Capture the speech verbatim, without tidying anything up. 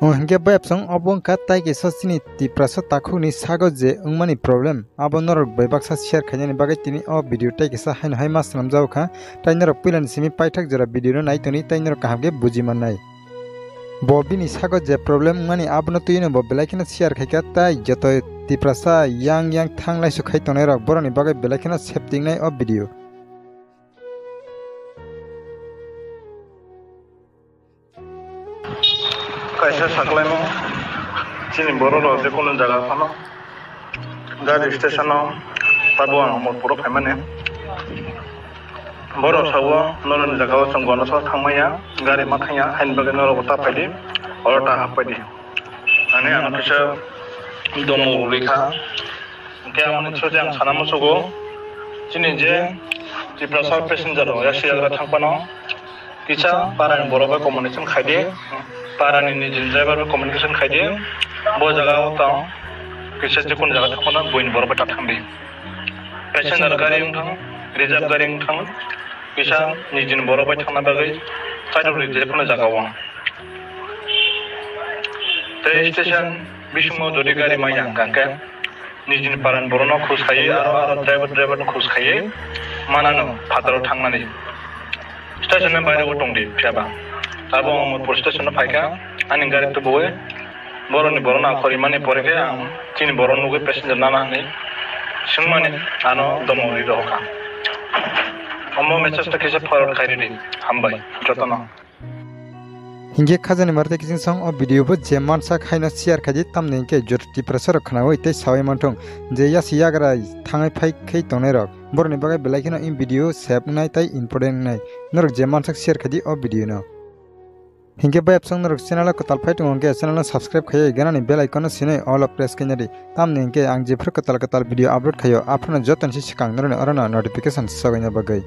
Hinkhe bayapsong obo wngkha tai kisa chini Tiprasa takhukni sago je wngmani problem, abo norok bai baksa share khainani bagwi tini o video tai kisa haino hai ma swnamjago kha. Tai norok puilani simi paithak jora video no nai tongni tai norok kaham khe buji mannai. Bo bini sago je problem wngmani abono twiwi no bo belai kheno share khaikha, tai joto Tiprasa yang yang thang laisu khai tongnai rok borokni bagwi belai kheno septingnai o video. Kaisa saklaimung chini borok rok je kono jaga phano gari station o tabo ang Amarpur o phaimani. Borok sao norokni jaga o chwng gana sal thangmaya, gari ma thangya, haini bagwi norok bo ta phaidi, oro ta hap phaidi. Ani ano kisa domo rwkha. Hwnkhe amoni through je ang sana muchugo, chini je Tiprasa passenger rok yaksi yagra thang phano kisa parani borok bai communication khaidi, parani nijini driver bai communication khaidi, bo jaga o tong kisa jekunu jaga thang phano buini borok bai ta thangdi. Passenger gari wng thang, reserve gari wng thang, kisa nijini borok bai thangna bagwi kaitor rwi jekunu jaga o. Tei station bisingo jodi gari maya hwnkha khe, nijini parani borokno khus khaiwi, aro, aro driver, driver no khus khaiwi manano phataro thangnani. Station ni baire o tongdi phiyaba. Abo ang Amarpur station no phaikha, ani gari tubuwi borokni borokno akhor rimani pore khe ang chini borok nugwi passenger nana hinwi swngmani ano domo rwi rohorkha. Omo message ta kisa forward khairidi, hambai jotono. Hinkhe khajani marte kiching song o video bo je mansak haino share khaidi, tamni hinkhe joto Tiprasa rok khnaui tei saui manthung je yasi yagra thangwi phai khai tongnai rok borokni bagwi belai kheno in video save wngnai tei important wngnai. Norok je mansak share khaidi o video no. Hinkhe bayapsong norok channel o kwtal phai tongo hinkhe channel no subscribe khaiwi ganani bell icon no sinwi all o press khaina di. Tamni hinkhe ang jephru kwtal kwtal video upload khaio aphano jotoni se swkang norokni orono notification sogwina bagwi.